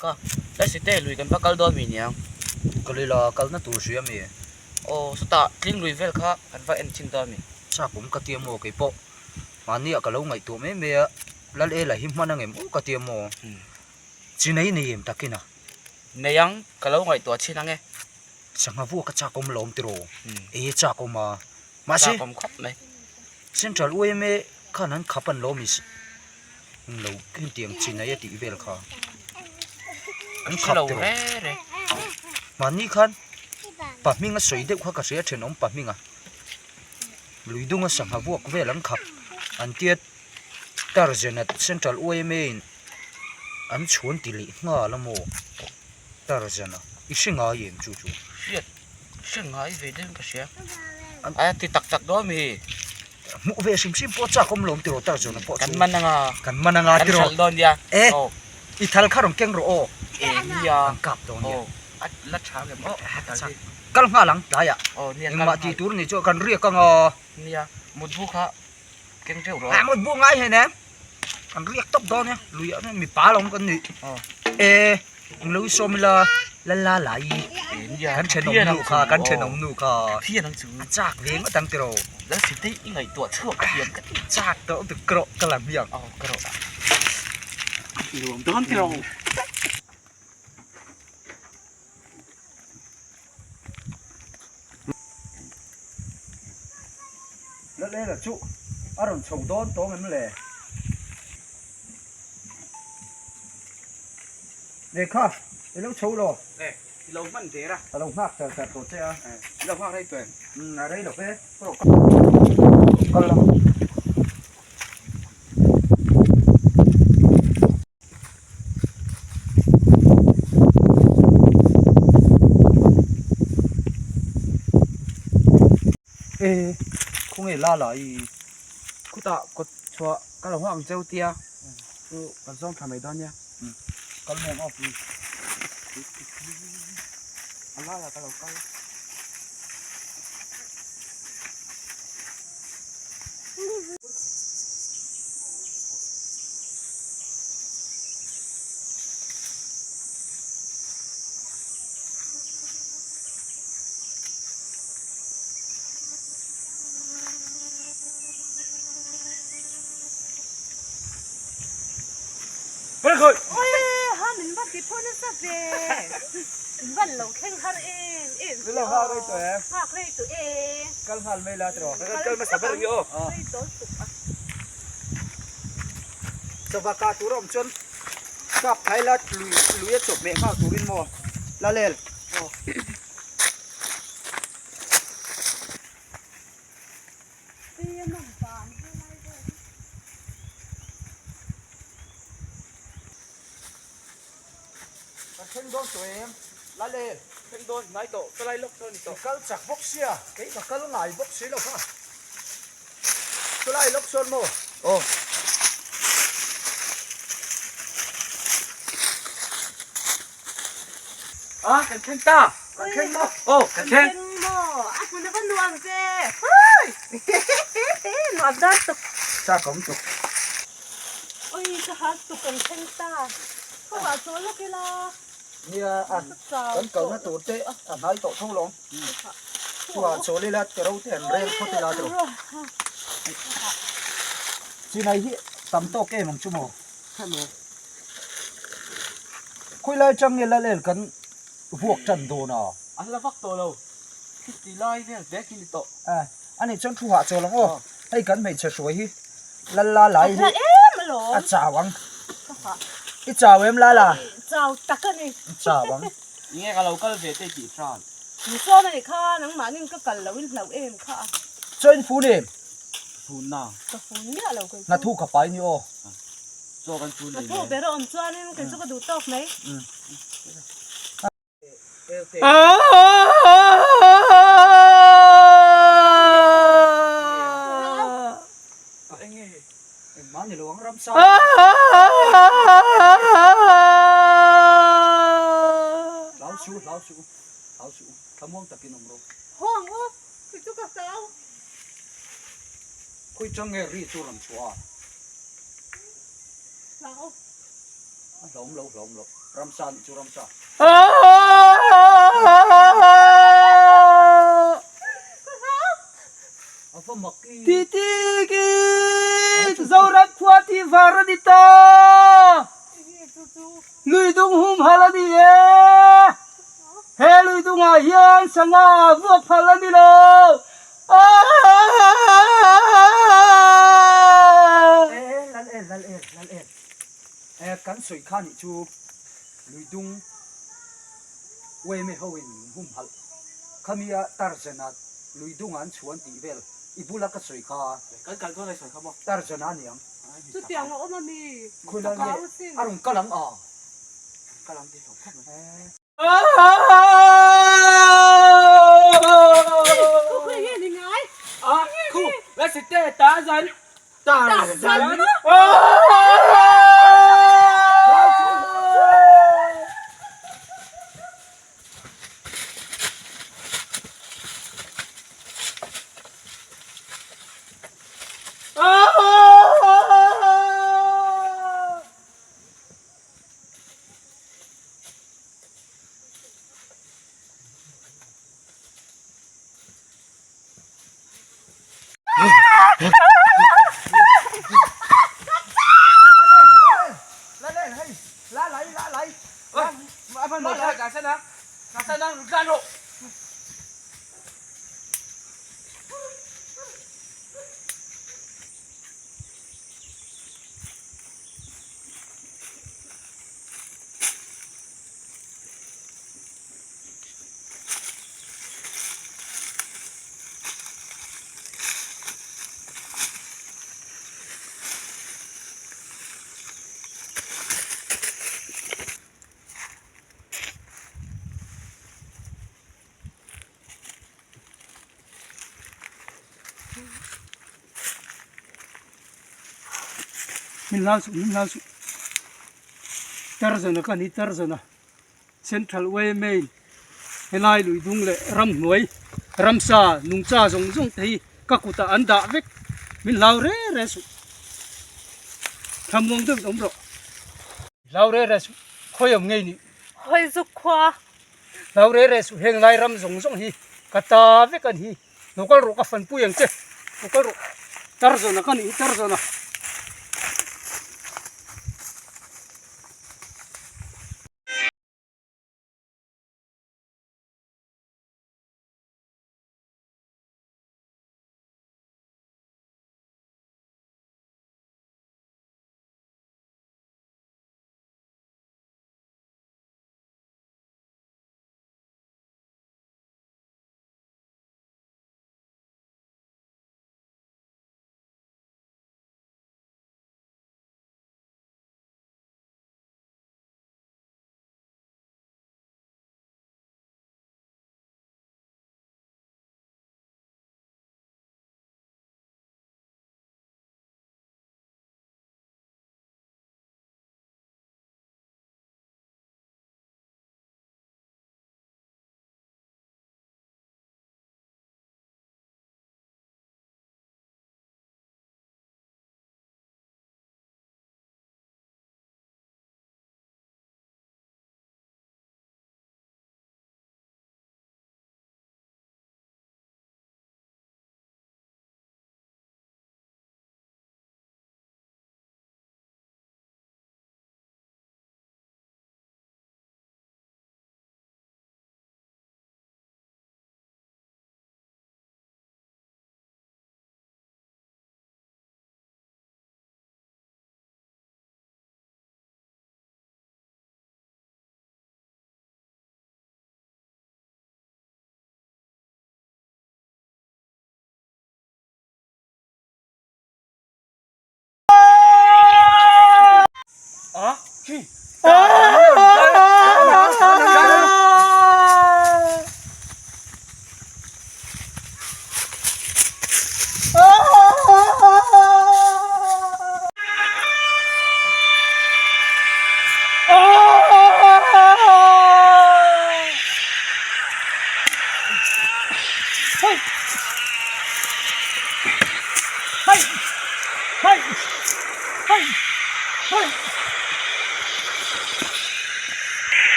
Ka Lasite lui kan va kal dawn mi niang. Ka lui la kalna tur hria mi? Aw sawtah tling lui vel kha kan va en thin dawn mi? Chak awm ka tia maw keipawh mahnia ka lo ngaihtuah mai mai a, Lal Ela hi hman angem aw ka tia maw? Chi nei nei em takin a? Nei ang, ka lo ngaihtuah thin ang e. Sangha vuak a chak awm lo awm tiraw? Ei a chak awm a. Mahse, Chak awm khawp mai. Central yma khan an khap an lo mi lo hetiang chinai a tih vel kha an khap tiraw? Mahni khan pa hminga sawi deuh kha ka hria thenawm pa hminga luidunga sangha vuak vel an khap an tia Tarzan-a Central yma in an chhuan ti leh nghal a maw Tarzan-a i hre ngai em chu chu? Hriat hre ngai ve deuhin ka hria a ti tak tak dawn mi. Hmuh ve hrim hrim pawh chak awm lo awm tiraw Tarzan-a pawh chu. Kan man anga. Kan man anga tiraw. Kan hralh dawn nia. E i thal kha rawn keng rawh aw. E nia. Kan kap dawn nia. Aw a la tha ngem aw a tal hi. Kal nghal ang tlaiah. Aw nia kal nghal. Engmah tih tur ni chu kan riak anga. Nia mutbu kha. Keng teuh rawh. Ah mutbu ngai hei nen kan riak tawp dawn e lui ah mipa lo kan ni e englo i sawm ila la la la i kan thenawm nu kha kan thenawm nu kha a chak ve ngawt ang tiraw Lalsitei i ngaihtuah chhuak a hian ka ti chak tawh tuk ka rawh ka la hmiang aw ka rawh nuam dawn tiraw. Lallela chu a rawn chho dawn tawng em le? Lehkha i lo chho lo? E, i lo hman der a. Ka lo nghak char char tawh che a. E, i lo nghak rei tawh em? Umm, a rei lo ve. Kal la. E khawnge la la i khutah kawt chhuah ka lo nghak ang cheu tia chu kan zawng tha mai dawn nia kal mai ang aw a laiah ka lo kal. Min va ti pawh nasa ve min van lo thleng har em em Min lo nghak rei tawh em? Nghak rei tawh e. Kal nghal mai la tiraw? Kal hmasa ber hi aw. Rei tawl tuk a. Chawva kah tur a awm chuan kap thai la lui lui a chawp meh nghal turin maw la lel. Aw. Kan thleng dawn tawh em? La le. Thleng dawn hnai tawh, ka lai lawk sawn ni tawh. I kal chak bawk sia, kei ka kal ngai bawk si lo kha. Ka lai lawk sawn maw? Aw. A, kan thleng ta. Kan thleng maw? Aw, kan thleng. Kan thleng maw? A hmun a va nuam ve. Hoi! Nuam dar tuk. Chak awm tuk. Oi ka hal tuk kan thleng ta. Kawngah chaw lawk ila. Nia a kan kalna tur te a hnai tawh tho lawm. Chhuah chaw ila te ro te an rel phawt ila tiraw. Chinai hi tam tawk em ang chu maw? Khawilai atang nge Lalel kan vuak tan dawn a? A la vak tawh lo. Khiti lai vel vek hi ni tawh. A ani chuan thu hah chaw lang aw. Hei kan hmeichhe hruai hi Lalla lai hi a chau ang. I chau em Lala? Chau tak a ni. I chau ang. Enge ka lo kal ve te tih hran. Min sawm a ni kha nangmahnin ka kal loin hlauh em kha a. Chaw in fun em? Fun na. Ka fun miah lo kei chu. Hnathu ka pai ni aw. Chaw kan fun nei. Hnathu ber a awm chuanin kei chu ka duh tawk mai. Ramsa nih chu ramsa. Titi ki Zoram khua tih var a ni ta. Lui dung hum hal a ni e. He lui dungah hian sangha vuak phal a ni lo. Lal el lal el lal el kan sawi kha nih chu lui dung uaime ho in hum halh khamia Tarzan a lui dung an chhuan tih vel i bula ka sawi kha kan kal dawn a i sawi kha maw Tarzan a niang chutiang a awm a mi khawilai nge a rawn kal ang a kal ang tih hlauh khawp mai. Min hlau suh min hlau suh Tarzan a ka ni Tarzan a Central yma in helai lui dung leh ramhnuai ramsa nungcha zawng zawng te hi ka kutah an dah vek min hlau re re suh thlamuang deuhin awm rawh hlau re re suh khawi awm ngei nih hawi zuk khua hlau re re suh heng lai ram zawng zawng hi ka ta vek a ni hi. Lo kal rawh ka fanpui ang che, lo kal rawh Tarzan a ka nih hi Tarzan a.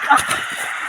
Ah.